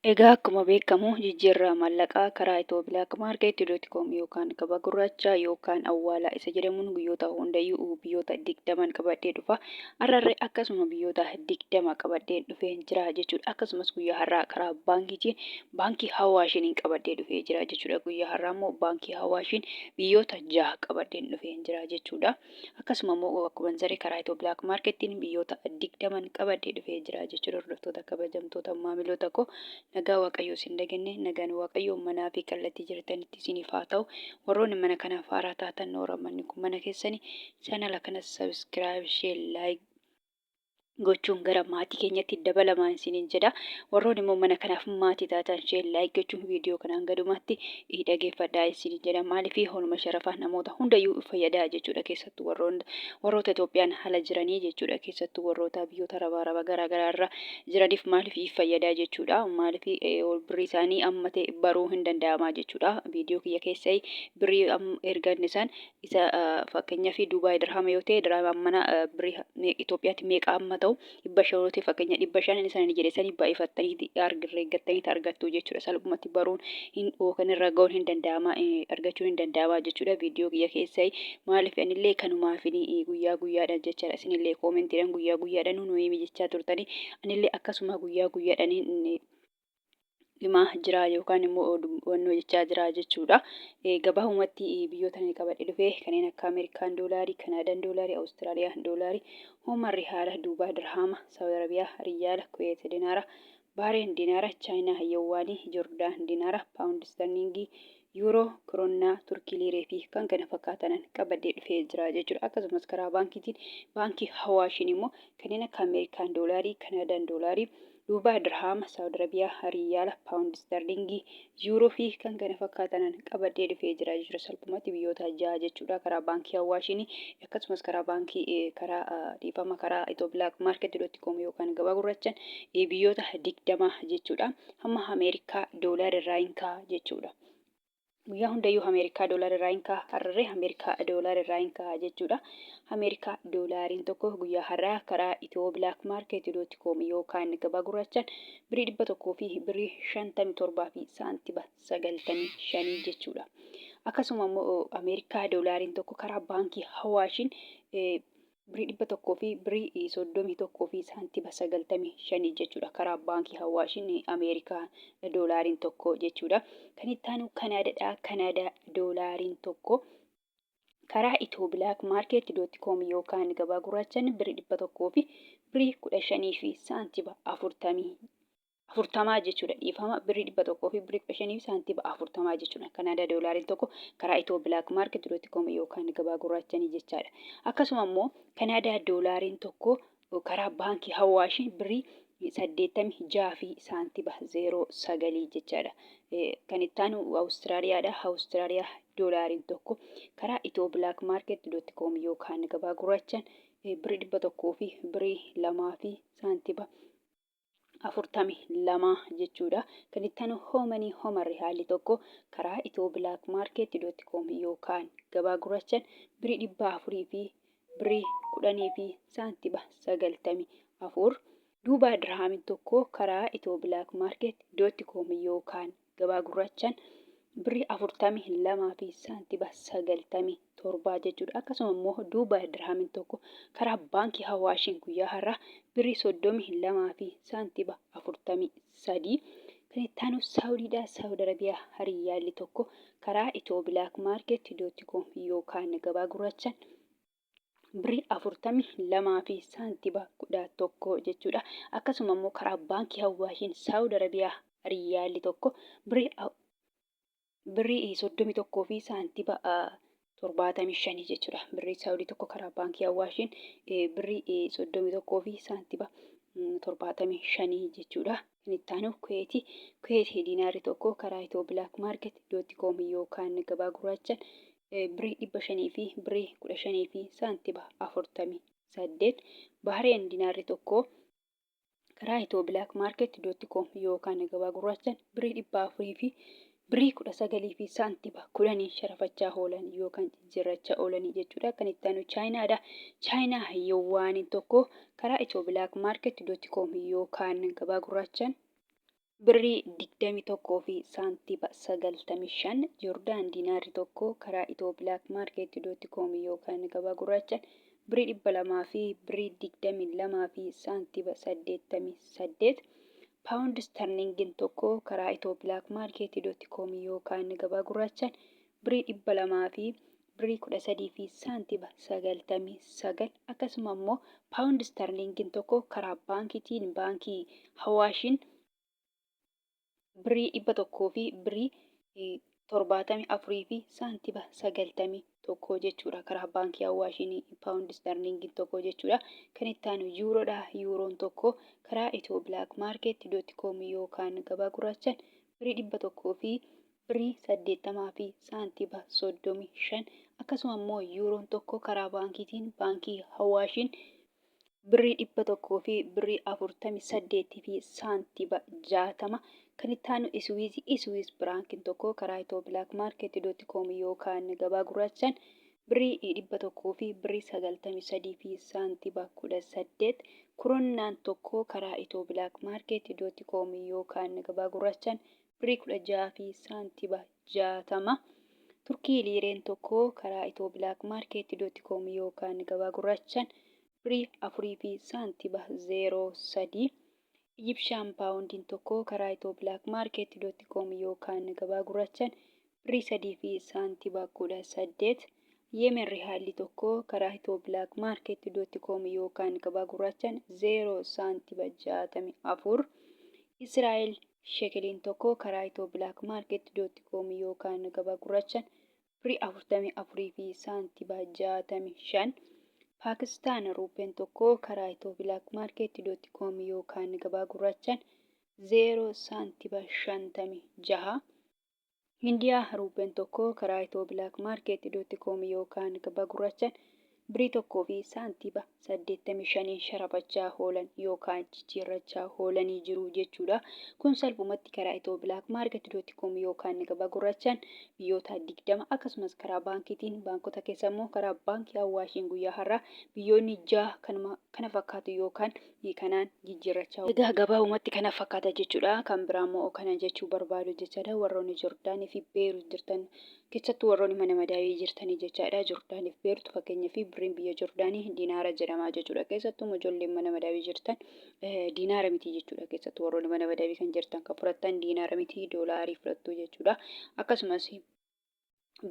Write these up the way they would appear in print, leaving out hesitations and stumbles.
Egaa akkuma beekamu jijjiirraa maallaqaa karaa Ethio Black Market dot com yookaan gabaa gurraacha yookaan awwaalaa isa jedhamuun guyyoota hundayyuu biyyoota 20n qabadhee dhufa. Har'arree akkasuma biyyoota 20 qabadhee dhufee jira jechuudha. Akkasumas guyyaa har'aa karaa baankiitiin baankii Hawaashiin qabadhee dhufee jira jechuudha. Guyyaa har'aa immoo baankii Hawaashiin biyyoota jaha qabadhee dhufee jira jechuudha. Akkasuma immoo akkuma jedhe karaa Ethio Black Marketiin biyyoota 20n qabadhee dhufee jira jechuudha. Hordoftoota kabajamtoota maamiloota koo, nagaa Waaqayyoo isin daganne, nagaan Waaqayyoo manaa fi kallattii jirtanitti isiniif haa ta'u. Warroonni mana kanaaf haaraa taatan, noora, manni kun mana keessanii, chaanala kanas subscribe, share, like gochuun gara maatii keenyatti dabalamaa isiniin jedha. Warroonni immoo mana kanaaf maatii taatan, share, like gochuun viidiyoo kanaan gadumaatti dhageeffadhaa isiniin jedha. Maaliif holma sharafaa namoota hundayyuu fayyadaa jechuudha. Keessattuu warroota Itoophiyaan haala jiranii jechuudha. Keessattuu warroota biyyoota arabaa garaa garaa irra jiraniif maaliif fayyadaa jechuudha. Maaliif birrii isaanii amma ta'e baruu hin danda'amaa jechuudha. Viidiyoo kiyya keessa birrii ergan isaan isa fakkeenyaaf Dubaay dirhama yoo ta'e, dirhama mana birrii Itoophiyaatti meeqa amma ta'u, 500 yoo ta'e, fakkeenya 500 inni sana jedhe sanii baay'ifattanii herreggattanii argattu jechuudha. Salphumatti baruun hin yookaan irra ga'uun hin danda'ama, argachuun hin danda'ama jechuudha. Viidiyoo kiyya keessa maaliif anillee kanumaaf guyyaa guyyaadhaan jechaadha. Isinillee commentiidhaan guyyaa guyyaadhaan nu himi jechaa turtanii, anillee akkasuma guyyaa guyyaadhaan himaa jira yookaan immoo wannoo jechaa jira jechuudha. Gabaabumatti biyyoota inni qabadhe dhufe kanneen akka Ameerikaan doolaarii, Kanaadaan doolaarii, Awustiraaliyaan doolaarii, Oomaan rihaala, Duubaa dirhaama, Saawud Arabiyaa riyaala, Kuweet dinaara, Baareen dinaara, Chaayinaa yawwaanii, Jordaan dinaara, Paawundi sterlingii, Yuuroo, Kiroonnaa, Turkii liiree fi kan kana fakkaatanan qabadhee dhufee jira jechuudha. Akkasumas karaa baankiitiin baankii Hawaashiin immoo kanneen akka Ameerikaan doolaarii, Kanaadaan doolaarii, Duubaa dirhaama, Saawud Arabiyaa riyaala, Paawundi sterlingii, Yuuroo fi kan kana fakkaatanan qabadhee dhufee jira jechuudha. Salphumatti biyyoota jaha jechuudha karaa baankii Hawaashiin, akkasumas karaa baankii karaa dhiifama karaa Ethio Black Market dot com yookaan gabaa gurraachaan biyyoota 20 jechuudha. Hamma Ameerikaa doolaara irraa hin ka'a jechuudha. Guyyaa hundayyuu Ameerikaa doolaara irraa hin ka'a. Har'arree Ameerikaa doolaara irraa hin ka'a jechuudha. Ameerikaa doolaariin tokko guyyaa har'aa karaa Ethio Black Market dot com yookaan gabaa gurraachaan birrii 100 fi birrii 57 fi saantiba 95 jechuudha. Akkasuma immoo Ameerikaa doolaariin tokko karaa baankii Hawaashiin birrii 100 fi birrii 31 fi saantiba 95 jechuudha. Karaa baankii Hawaashiin Ameerikaa doolaariin tokko jechuudha. Kan itti aanu Kanaadaadha. Kanaadaa doolaariin tokko karaa Ethio Black Market dot com yookaan gabaa gurraachaan birrii 100 fi birrii 15 fi saantiba 40 jechuudha. Dhiifama, birrii 100 fi birrii 15 fi saantiba 40 jechuudha. Kanaadaa doolaariin tokko karaa Ethio Black Market dot com yookaan gabaa gurraachanii jechaadha. Akkasuma immoo Kanaadaa doolaariin tokko karaa baankii Hawaashiin birrii 86 fi saantiba 09 jechaadha. Kan itti aanu Awustiraaliyaadha. Awustiraaliyaa doolaariin tokko karaa Ethio Black Market dot com yookaan gabaa gurraachaan birrii 100 fi birrii 2 fi saantiba 42 jechuudha. Kan itti aanu Oomanii, Oomaan rihaalli tokko karaa Ethio Black Market dot com yookaan gabaa gurraachaan birrii 400 fi birrii 10 fi saantiba 94. Duubaa dirhaamiin tokko karaa Ethio Black Market dot com yookaan gabaa gurraachaan birrii 42 fi saantiba 97 jechuudha. Akkasuma immoo Duubaa dirhaamiin tokko karaa baankii Hawaashiin guyyaa har'aa birrii 32 fi saantiba 43. Kan itti aanu Saawudiidha. Saawud Arabiyaa riyaalli tokko karaa Ethio Black Market dot com yookaan gabaa gurraachaan birrii 42 fi saantiba 11 jechuudha. Akkasuma immoo karaa baankii Hawaashiin Saawud Arabiyaa riyaalli tokko birrii 31 fi saantiba 75 jechuudha. Birrii Saawudii tokko karaa baankii Hawaashiin birrii 31 fi saantiba 75 jechuudha. Kan itti aanu Kuweetii. Kuweetii diinaarri tokko karaa Ethio Black Market dot com yookaan gabaa gurraachaan birrii 500 fi birrii 15 fi saantiba 48. Bahareen diinaarri tokko karaa Ethio Black Market dot com yookaan gabaa gurraachaan birrii 400 fi birrii 19 fi saantiba 10 sharafachaa oolan yookaan jijjiirrachaa oolanii jechuudha. Kan itti aanu Chaayinaadha. Chaayinaa yuwaaniin tokko karaa Ethio Black Market dot com yookaan gabaa gurraachaan Birrii 21 fi saantiba 95, Jordaan diinaarri tokko karaa Ethio Black Market dot com yookaan gabaa gurraachaan birrii 200 fi birrii 22 fi saantiba 88, Paawundi Istarliingiin tokko karaa Ethio Black Market dot com yookaan gabaa gurraachaan birrii 200 fi birrii 13 fi saantiba 99, akkasuma immoo paawundi istarliingiin tokko karaa baankiitiin baankii Hawaashiin birrii 100 fi birrii 74 fi saantiba 91 jechuudha. Karaa baankii Hawaashiin paawundi istarliingiin tokko jechuudha. Kan itti aanu yuuroodha. Yuuroon tokko karaa Itiyoo Bilaak Maarkeet dooti koom yookaan gabaa gurraachaan birrii 100 fi birrii 80 fi saantiba 35, akkasuma immoo yuuroon tokko karaa baankiitiin baankii Hawaashiin birrii 100 fi birrii 48 fi saantiba 60. Kan itti aanu Iswiizi, Iswiis biraankiin tokko karaa Itoo Bilaak Maarkeet dooti koom yookaan gabaa gurraachaan birrii 100 fi birrii 93 fi saantiba 18. Kuronnaan tokko karaa Itoo Bilaak Maarkeet dooti koom yookaan gabaa gurraachaan birrii 16 fi saantiba 60. Turkii liireen tokko karaa Itoo Bilaak Maarkeet dooti koom yookaan gabaa gurraachaan birrii 4 fi saantiba 03. Ijibshaan paawundiin tokko karaa Itoo Bilaak Maarkeet dooti koom yookaan gabaa gurraachaan birrii 3 fi saantiba 18. Yemen rihaalli tokko karaa Itoo Bilaak Maarkeet dooti koom yookaan gabaa gurraachaan 0 saantiba 64. Israa'el Shekeliin tokko karaa Itoo Bilaak Maarkeet dooti koom yookaan gabaa gurraachaan birrii 44 fi saantiba 65. Paakistaan ruupeen tokko karaa Itoo Bilaak Maarkeet dooti koom yookaan gabaa gurraachaan 0 saantiba 56. Hindiyaa ruupeen tokko karaa Itoo Bilaak Maarkeet dooti koom yookaan gabaa gurraachaan birrii 1 fi saantiba 85n sharafachaa oolan yookaan jijjiirrachaa oolanii jiru jechuudha. Kun salphumatti karaa Itoo Bilaak Maarkeet dooti koom yookaan gabaa gurraachaan biyyoota 20, akkasumas karaa baankiitiin baankota keessa immoo karaa baankii Awwaashiin guyyaa har'aa biyyoonni 6 kanuma kana fakkaatu yookaan kanaan jijjiirrachaa. Egaa gabaabumatti kana fakkaata jechuudha. Kan biraa immoo kana jechuu barbaadu jechaadha. Warroonni Jordaanii fi Beerut jirtan, keessattuu warroonni mana madaawii jirtanii jechaadha. Jordaanii fi Beerut, fakkeenyaaf birriin biyya Jordaanii dinaara jedhama jechuudha. Keessattuu ijoolleen mana madaawii jirtan dinaara miti jechuudha. Keessattuu warroonni mana madaawii kan jirtan kan fudhattan dinaara miti, doolaarii fudhattu jechuudha. Akkasumas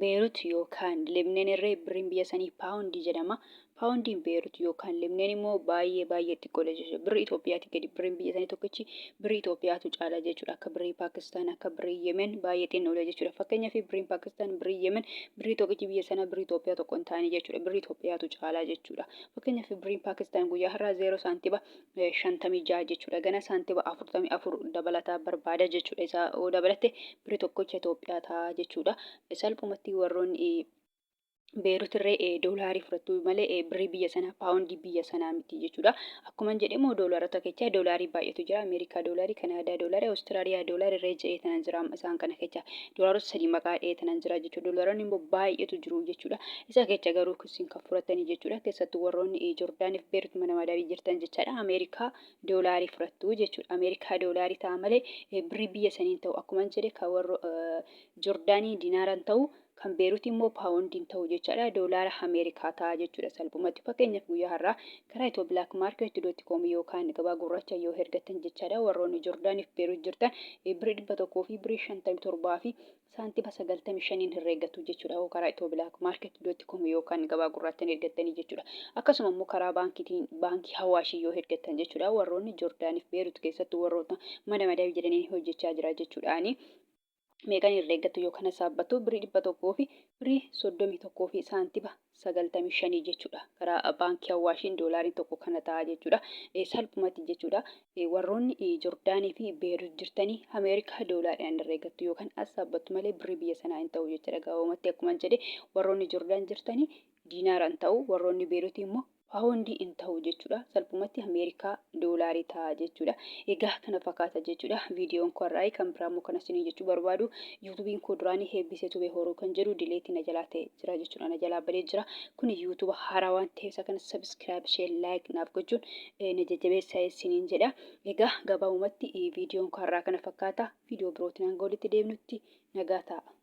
Beerut yookaan Libneen irree birriin biyya sanii paawundii jedhama. Paawundiin Beerut yookaan Libneen immoo baay'ee baay'ee xiqqoodha jechuudha. Birrii Itoophiyaatii gadi birriin biyya sanii tokkichi birrii Itoophiyaatu caala jechuudha. Akka birrii Paakistaan, akka birrii Yemen baay'ee xinnoodha jechuudha. Fakkeenyaaf birriin Paakistaan, birrii Yemen, birrii tokkichi biyya sanaa birrii Itoophiyaa tokko hin taane jechuudha. Birrii Itoophiyaatu caala jechuudha. Fakkeenyaaf birriin Paakistaan guyyaa har'aa 0 saantiba 56 jechuudha. Gana saantiba 44 dabalataa barbaada jechuudha. Isaa yoo dabalatte birri tokkicha Itoophiyaa ta'a jechuudha. Salphumatti warroonni Beerut irree doolaarii fudhattu malee birrii biyya sanaa paawundii biyya sanaa miti jechuudha. Akkuma jedhe immoo doolaarota keessa doolaarii baay'eetu jira. Ameerikaa doolaarii, Kanaadaa doolaarii, Awustiraaliyaa doolaarii irree jedhee tanan jira. Isaan kana keessa doolaarota sadii maqaa dhahee tanan jira jechuudha. Doolaaronni immoo baay'eetu jiru jechuudha. Isa keessa garuu isin kan fudhattanii jechuudha. Keessattuu warroonni Jordaaniif Beerut mana madabii jirtan jechaadha. Ameerikaa doolaarii fudhattu jechuudha. Ameerikaa doolaarii ta'a malee birrii biyya saniin ta'u, akkuma jedhe kan warra Jordaanii dinaaraan ta'u, kan Beeruutii immoo paawundiin ta'u jechaadha. Doolaara Ameerikaa ta'a jechuudha salphumatti. Fakkeenyaaf guyyaa har'aa karaa Itoo Bilaak Maarkeet dooti koom yookaan gabaa gurraacha yoo ergattan jechaadha. Warroonni Jordaaniif Beerut jirtan birrii 100 fi birrii 57 fi saantima 95n herreeggatu jechuudha. Karaa Itoo Bilaak Maarkeet dooti koom yookaan gabaa gurraachaan ergattanii jechuudha. Akkasuma immoo karaa baankiitiin baankii Hawaashii yoo ergattan jechuudha. Warroonni Jordaaniif Beerut keessattuu warroota mana madabii jedhanii hojjechaa jira jechuudhaani. Meeqan herreeggattu yookaan hasaabbattu? Birrii 100 fi birrii 31 fi saantiba 95 jechuudha. Karaa baankii Awwaashiin doolaariin tokko kana ta'a jechuudha. Salphumatti jechuudha. Warroonni Jordaanii fi Beerut jirtanii Ameerikaa doolaariidhaan herreeggattu yookaan hasaabbattu malee birrii biyya sanaa hin ta'u jechuudha. Gabaabumatti akkuma jedhe, warroonni Jordaan jirtanii diinaaraan ta'u, warroonni Beerutii immoo Paawondii hin ta'u jechuudha. Salphumatti Ameerikaa doolaarii ta'a jechuudha. Egaa kana fakkaata jechuudha. Viidiyoon koo har'aa kan biraa immoo kan isinii jechuu barbaadu, yuutuubiin koo duraanii Heebbisee Tube Horoo kan jedhu delete na jalaa ta'e jira jechuudha. Na jalaa badee jira. Kuni yuutuuba haaraa waan ta'eef isa kana subscribe, share, like naaf gochuun na jajjabeessaa isiniin jedha. Egaa gabaabumatti viidiyoon koo har'aa kana fakkaata. Viidiyoo birootiin hanga walitti deemnutti nagaa ta'a.